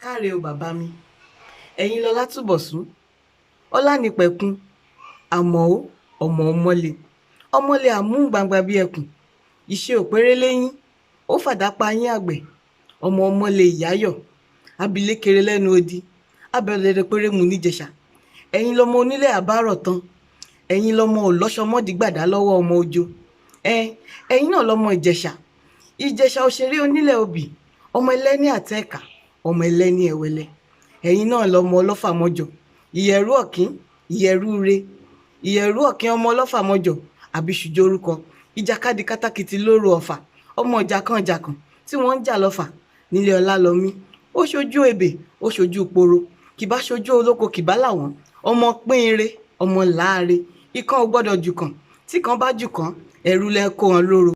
Káre o bàbá mi, ẹ̀yin lọlá Túbọ̀sún Ọlánìpẹ̀kun Àmọ̀ó, ọmọ ọmọlé, ọmọlé àmúgbangba bíi ẹkùn, iṣẹ́ òpéré lẹ́yìn ó fàdá pa yín àgbẹ̀, ọmọ ọmọlé ìyáyọ̀ abilékere lẹ́nu odi abẹ́rẹ́ péré mu níjẹ̀ṣà. Ẹ̀yin lọmọ onílé àbárọ̀ tán, ẹ̀yin lọmọ òlọ́ṣọmọdìgbàdá lọ́wọ́ ọmọ ojo, ẹ̀yin náà lọmọ Ìjẹ̀ṣà, Ìjẹ̀ṣà òṣèré onílẹ̀ obì, ọmọ ẹlẹ́ni àtẹ́ẹ̀kà, ọmọ ẹlẹ́ni ẹ̀wẹ̀lẹ̀. Ẹ̀yin náà lọmọ ọlọ́fàmọjọ, ìyẹ̀rú ọ̀kín, ìyẹ̀rú re, ìyẹ̀rú ọ̀kín, ọmọ ọlọ́fàmọjọ àbíṣùjọ orúkọ ìjàkadì kátàkìtì lóru Ọ̀fà, ọmọ ìjà kan ìjà kan tí wọ́n ń jà lọ́fà nílé Ọlálọ́mí. Ó ṣojú ebè, ó ṣojú poro, kìbá ṣojú olóko, kìbá làwọn ọmọ pínre, ọmọ láàre, ikán ò gbọ́dọ̀ jù kàn, tí kan bá jù kàn, ẹ̀rù lẹ kó wọn lóró.